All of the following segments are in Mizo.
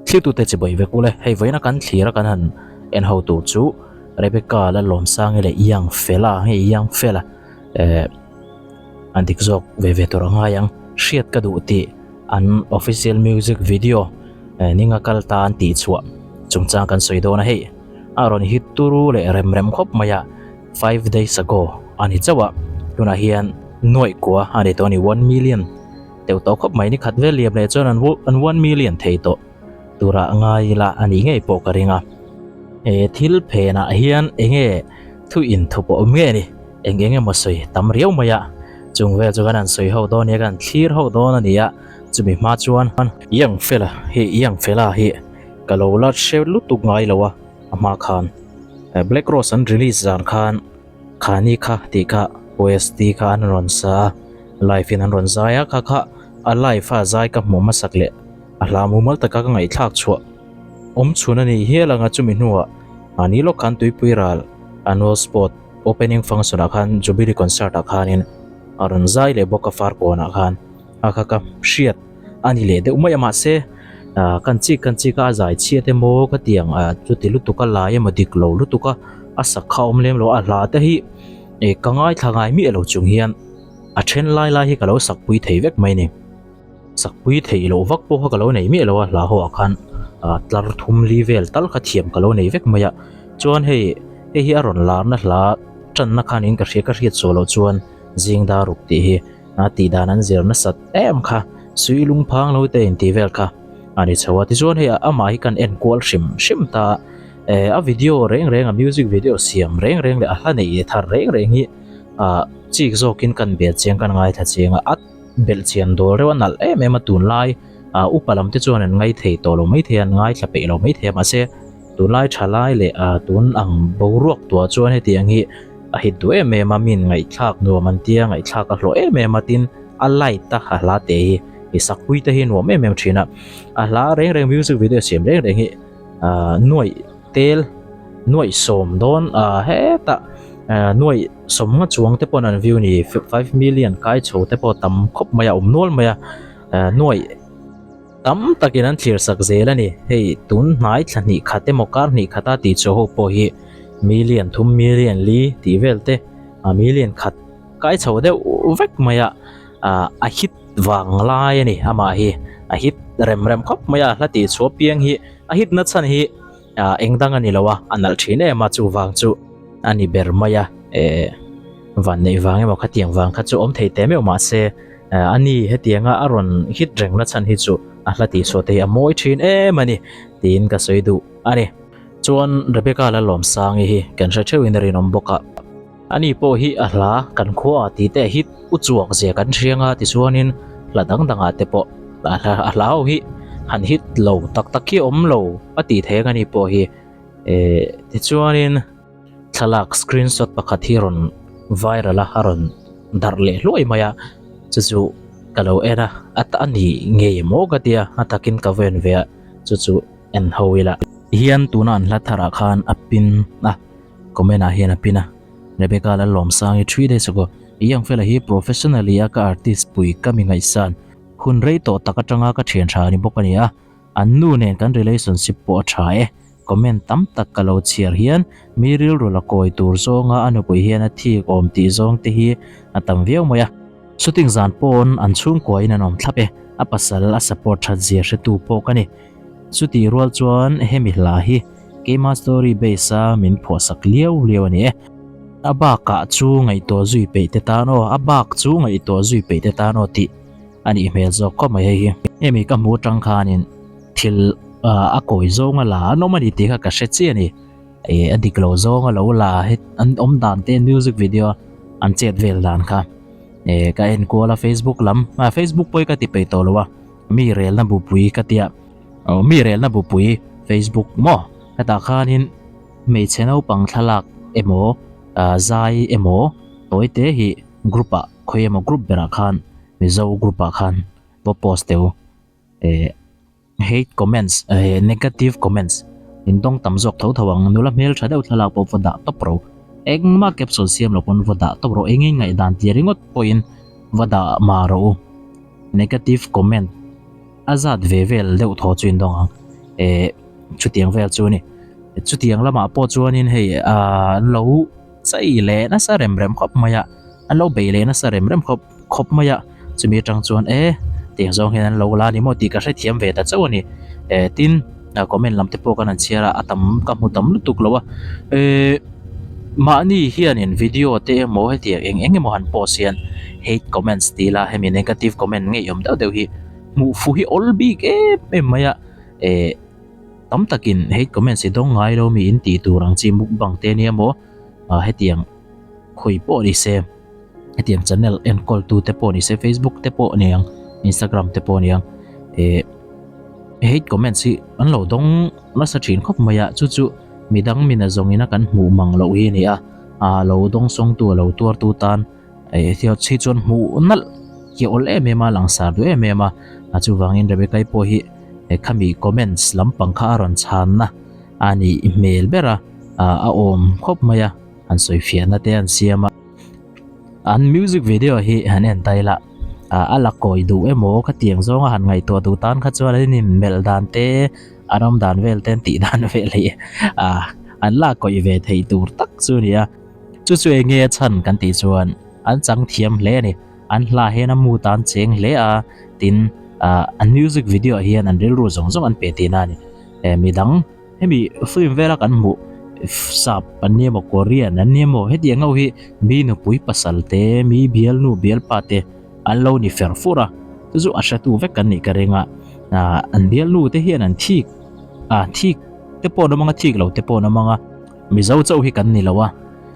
Thiltute chibai vek ule, hei vawiina kan thlir a kan han en ho tur chu Rebecca Lalawmsangi leh Young Fella nge Young Fella eh an dik zawk ve ve tur a ngai ang hriat ka duh tih an official music video eh ninga kal ta an tih chhuah chungchang kan sawi dawn a hei a rawn hit turu leh rem rem khawp mai a 5 days ago a ni chauh a tunah hian nuaih kua a ni tawh a ni 1 million deuh tawh khawp mai ni khat vel liam leh chuan an an 1 million thei tawh turah ngai ila a nih ngei pawh ka ring a he thil phenah hian enge thu in thu pawh awm nge ni eng eng emaw sawi tam riau mai a chung vel chu kan han sawi ho dawn nia kan thlir ho dawn a ni a chumi hma chuan Young Fella hi Young Fella hi ka lo la hre lutuk ngai lo a a hma khan Black Rose an release zan khan Khani kha tih kha OST kha an rawn sa a, live in an rawn zai a, kha kha a live a zai ka hmuh hmasak leh a hla mumal taka ka ngaihthlak chhuah awm chhun a ni hial ang a chumi hnuah mahni lawk khan tuipui ral annual sport opening function ah khan jubilee concert ah khanin a rawn zai leh bawk a farkawnah khan a kha ka hriat a ni leh deuh mai a mahse ah kan chik kan chik a a zai chhiat emaw ka ti ang ah chuti lutuk a lai emaw dik lo lutuk a a sak kha a awm lem lo a hla te hi ih ka ngaithla ngai miah lo chung hian a then lai lai hi ka lo sak pui thei vek mai a ni sak pui theih loh vak pawh kha ka lo nei miah lo a hla ho ah khan ah tlar thum li vel tal kha thiam ka lo nei vek mai a chuan hei hei hi a rawn larna hla tanna khan in ka hria ka hriat chhuah loh chuan zing dar ruk tih hi. A tih dan an zir nasat em kha, sui lung phang lo te intih vel kha a ni chho a. Tichuan hei amah hi kan en kual hrim hrim ta a, eh a video reng reng a music video siam reng reng leh a hla neih thar reng reng hi ah chik zawkin kan bel chiang kan ngaithla chiang a, a belh chian dawl reuh a nalh em em a tunlai ah upa lam te chuan an ngaithei tawh lo maithei a an ngaithla peih lo maithei a mahse tunlai tha lai leh ah tun ang boruak tuah chuan hetiang hi a hit duh em em a min ngaihthlak nuam an tia ngaihthlak a hlawh em em a tin a light a a hla te hi i sakpui te hi nuam em em thin a a hla reng reng music video siam reng reng hi ah nuaih tel nuaih sawm dawn ah hetah ah nuaih sawm nga chuang te pawn an view ni 5 million kai chho te pawh tam khawp mai a awm nual mai a ah nuaih Tam takin an thlir sak zel a ni. Hei tun hnai thla hnih khat emaw kar hnih khata tih chhuah ho pawh hi million thum million li tih vel te ah million khat kai chho deuh vek mai a ah a hit vang lai a ni amah hi a hit rem rem khawp mai a hla tih chhuah piang hi a hit na chhan hi ah eng dang a ni lo a a nalh thin em a chuvang chu a ni ber mai a eh van neih vang emaw khatiang vang kha chu awm thei teh meuh mahse eh a ni hetianga a rawn hit reng na chhan hi chu a hla tih chhuah te hi a mawi thin em a ni tiin ka sawi duh a ni chuan Rebecca Lalawmsangi hi kan hre theuhin a rinawm bawk a. Ani pawh hi a hla kan khua ah tih te a hit u chuak zia kan hriang a tichuanin hla dang dangah te pawh a hla a hla ho hi han hit lo tak tak hi a awm lo a tih theih ang ani pawh hi eh tichuanin thlalak screenshot pakhat hi rawn viral a a rawn darh leh hluai mai a chu chu ka lo en a a ta a ni ngei maw ka tia a takin ka va en ve a chu chu en ho ila. Hian tuna an hla tharah khan a pin a. Comment ah hian a pin a, Rebecca Lalawmsangi 3 days ago, I ang fela hi professionally a ka artist pui ka mi ngaihsan hun rei tawh tak atanga ka thian tha ni bawk a ni a, an nu nen kan relationship pawh a tha e. Comment tam tak ka lo chhiar hian mi rilru la kawi tur zawnga a nupui hian a thik awm tih zawng te hi a tam viau mai a. Shooting zan pawn an chhungkua in an awm thlap e, a pasal a support that zia hretu pawh ka ni. Chutih rual chuan hemi hla hi Keima story base a min phuah sak liau liau a ni e. A bakah chu ngaihtuah zui peih te tan aw, a bak chu ngaihtuah zui peih te tan aw tih a nih hmel zawk khawp mai hei hi. Hemi ka hmu atang khanin thil a kawi zawnga la an awm a ni tih kha ka hre chiah a ni. Ih a dik lo zawnga lo la het an awm dan te music video an chet vel dan kha ih ka en kual a facebook lam ah facebook pawh hi ka ti peih tawh lo a mi relna bupui ka tia. Aw mi relna bupui Facebook maw hetah khanin hmeichhe naupang thlalak emaw ah zai emaw tawi te hi group ah khawi emaw group berah khan Mizo group ah khan va post teu eh hate comments eh negative comments in dawng tam zawk tho tho ang nula hmeltha deuh thlalak pawh va dah tawp ro engmah caption siam lo pawn va dah tawp ro eng eng ngaihdan tih ringawt pawhin va dah mah rawh u negative comment. A zat ve vel deuh thaw chu in dawng ang. Eh chutiang vel chu a ni. Chutiang lamah pawh chuanin hei ah an lo chei leh nasa rem rem khawp mai a, an lo bei leh nasa rem rem khawp khawp mai a, chumi atang chuan e tiang zawng hian an lo la a ni maw tih ka hrethiam ve ta chauh a ni. Eh tin comment lam te pawh kan han chhiar a, a tam ka hmu tam lutuk lo a, eh mahni hianin video te emaw hetiang eng eng emaw han post hian hate comments tih ila hemi negative comment ngeiawm deuh deuh hi hmuh fuh hi awl bik em em mai a eh tam takin hate comments hi dawng ngai lo mi in tih tur ang chi mukbang te ania maw ah hetiang khawi pawh ni se hetiang channel enkawl tu te pawh ni se facebook te pawh ni ang instagram te pawh ni ang eh hate comments hi an lo dawng nasa thin khawp mai a chu chu midang min a zawng ina kan hmuh mang loh hi a ni a ah lo dawng sawng tu a lo tuar tu tan. Eh hi chuan hmuh nalh hi a awl em em a langsar duh em em a a chuvangin Rebecca-i pawh hi eh khami comments lampang kha a rawn chhanna a nih hmel ber a ah a awm khawp mai a an sawi fiahna te an siam a an music video hi han en ta ila ah a la kawi duh emaw khatiang zawnga han ngaihtuah duh tan kha chuan an inmelh dan te an awm dan vel te an tih dan vel hi ah an la kawih ve theih tur tak chu a ni a. Chu chu eng nge a chhan kan tih chuan an chang thiam hle a ni. An hla hian a mood a an cheng hle a, tin ah an music video ah hian an rilru zawng zawng an pe tihna a ni. Eh midang hemi film vela kan hmuh sap an ni emaw Korean an ni emaw hetiang ho hi mi nupui pasal te mi bialnu bialpa te an lo ni fer fur a, chu chu a hretu vek kan nih ka ring a, ah an bialnu te hian an thik ah thik te pawh an awm ang a thik lo te pawh an awm ang a. Mizo chauh hi kan ni lo a,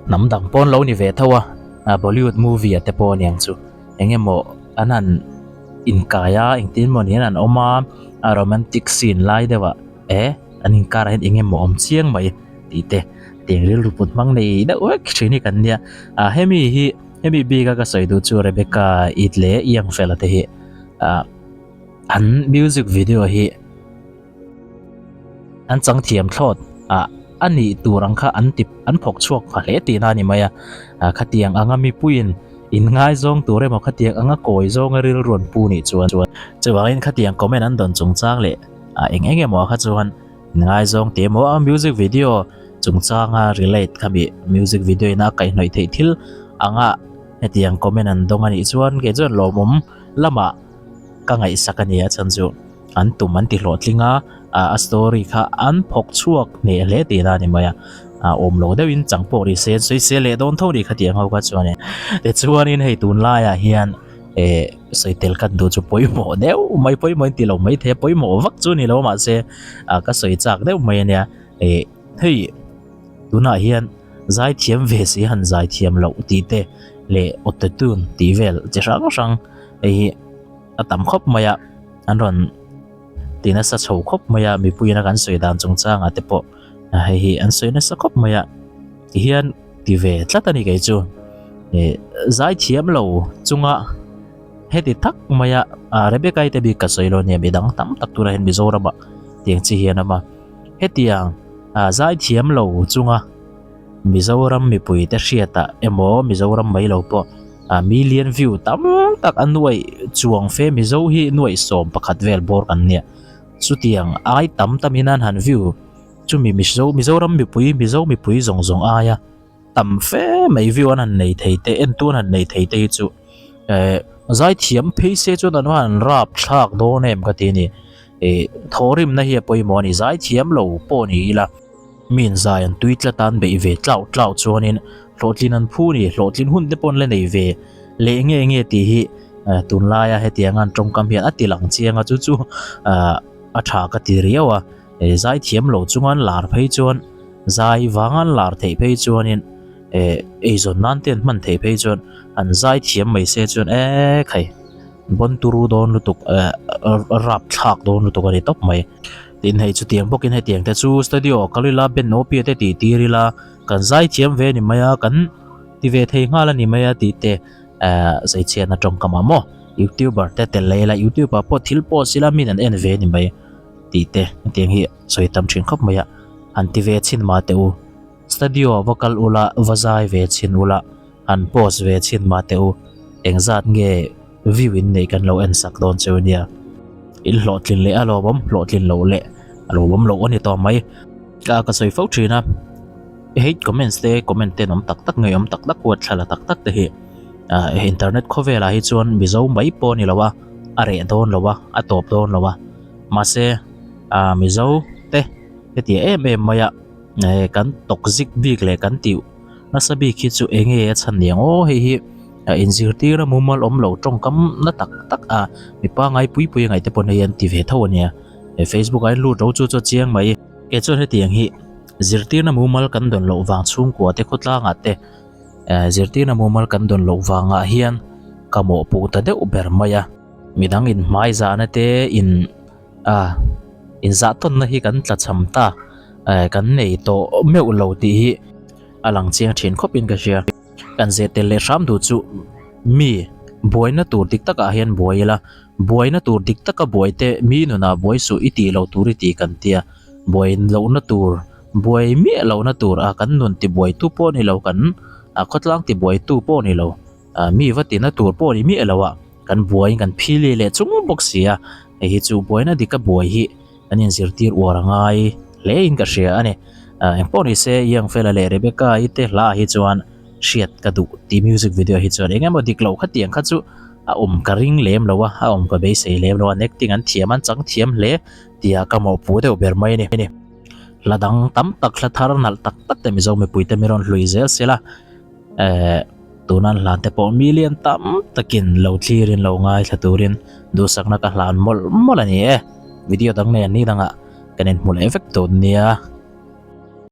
hnam dang pawn lo ni ve tho a, Bollywood movie ah te pawh aniang chu eng emaw an han inkai a, engtin emaw niin an awm a, a romantic scene lai deuh ah e an inkarah hian eng emaw awm chiang mai tih te tiang rilru put hmang nei deuh vek thin hi kan nia, ah hemi hi hemi bik a ka sawi duh chu Rebecca it leh Young fella te hi ah an music video hi. An chang thiam thlawt a a nih tur ang kha an ti an phawk chhuak pha hle tihna a ni mai a, ah khatiang anga mipuiin in ngaizawng tur emaw khatiang anga kawi zawnga rilru an pu nih chuan chuvangin khatiang comment an dawn chungchang leh ah eng eng emaw kha chuan in ngaizawng tih emaw a music video chungchanga relate khami music video ina a kaihhnawih theih thil anga hetiang comment an dawng a nih chuan kei chuan lawmawm lamah ka ngaihsak a ni a chhan chu. An tum an ti hlawhtling a, a story kha an phawk chhuak hneh hle tihna a ni mai a, a awm lo deuhin chang pawh ri se an sawi se leh dawn tho ri kha tih ang ho kha chuan in tichuanin hei tunlaiah hian eh sawi tel khat duh chu pawimawh deuh mai pawimawh in ti lo mai thei a pawimawh vak chu ni lo mahse ah ka sawi chak deuh mai a nia eh hei tunah hian zai thiam ve si han zai thiam loh tih te leh auto tune tih vel chi hrang hrang hei hi a tam khawp mai a. An rawn ti nasa chho khawp mai a, mipuiin a kan sawi dan chungchangah te pawh hei hi an sawi nasa khawp mai a, tihian ti ve tlat a ni kei chu. Ih zai thiam lo chunga heti tak mai a, Rebecca-i te bik ka sawi lo nia midang tam tak turah hian Mizoramah tiang chi hian a awm a, hetiang zai thiam lo chunga. Mizoram mipuite hriatah emaw Mizoram mai lo pawh ah million view tam tak a nuaih chuang fe Mizo hi nuaih 11 vel bawr kan nia chutiang ai tam tam in an han view chumi Mizo Mizoram mipui Mizo mipui zawng zawng aia tam fe mai view an han nei thei te entu an han nei thei te hi chu eh zaithiam phei se chuan an han rap thlak dawn em ka ti a ni eh thawhrimna hi a pawimawh a ni zaithiam lo pawh ni ila. Mi in zai an tui tlat a, an beih ve tlau tlau chuanin hlawhtlin an phu ni, hlawhtlin hun te pawh an la nei ve leh nge nge tih hi tunlaia hetianga an tawngkam hian a ti lang chiang a, chu chu a tha ka ti riau a, zai thiam lo chunga an lar phei chuan zai vanga an lar theih phei chuanin eizawn nan te an hman theih phei chuan an zai thiam mai se chuan e khai bawn turu dawn lutuk rapthlak dawn lutuk a ni tawp mai. Tin hei chutiang bawkin hetiang te chu studio ah kal ila Ben Opia te tih tir ila kan zai thiam ve a ni mai a kan ti ve thei nghal a ni mai a tih te eh zaichhiatna tawngkam ah maw youtuber te tel leh ila youtube ah pawh thil post ila min an en ve a ni mai tih te hetiang hi sawi tam thin khawp mai a han ti ve chhin mah teh u studio ah va kal ula va zai ve chhin ula han post ve chhin mah teh u engzat nge view in neih kan lo en sak dawn cheu nia. In hlawhtlin leh a lawmawm hlawhtlin loh leh. A lo awm loh a ni tawh mai. Ka ka sawi fo thin a, hate comments te comment tenawm tak tak ngeiawm tak tak huat thla la tak tak te hi ah internet khawvelah hi chuan Mizo mai pawh a ni lo a, a reh dawn lo a, a tawp dawn lo a. Mahse ah Mizo te hetiang em em mai a eh kan tawkzik bik leh kan tih nasa bik hi chu eng nge a chhan niang aw hei hi a inzirtir a mumal awm lo tawngkam na tak tak a mi pangai pui pui a ngaih te pawn hei an ti ve tho a nia he facebook ah hian lut ro chu chu a chiang mai kei chuan hetiang hi zirtirna mumal kan dawn loh vang chhungkua te khawtlangah te eh zirtirna mumal kan dawn loh vangah hian ka mawhpuh ta deuh ber mai a midang inhmai zahna te in. A, inzahtawnna hi kan tlachham ta, eh kan nei tawh meuh lo tih hi a lang chiang thin khawpin ka hria. Kan zeh tel leh hram duh chu mi buaina tur dik takah hian buai ila, buaina tur dik taka buai te mi nunah buai suh i tih lo tur i tih kan tia, buai lohna tur, buai miah lohna tur a kan nun tibuaitu pawh ni lo, kan khawtlang tibuaitu pawh ni lo. Mi va tina tur pawh ni miah lo a, kan buaiin kan phili leh chung bawk si a, hei hi chu buaina dika buai hi kan inzirtir uar a ngai hle in ka hria a ni. Engpawh ni se Youngfella leh Rebecca i te hla ah hi chuan hriat ka duh tih music video hi chuan eng emaw dik loh khatiang kha chu a awm ka ring lem lo a, a awm ka beisei lem lo a, an acting an thiam an chang thiam hle tia ka mawhpuh deuh ber mai a ni. Hla dang tam tak hla thar nalh tak tak te Mizo mipui te mi rawn hlui zel sela. Eh, tunan hlan te pawh million tam takin lo thlirin lo ngaithla turin duhsakna ka hlan mawlh mawlh a ni e. Video dang nen ni dangah kan inhmu leh vek dawn nia.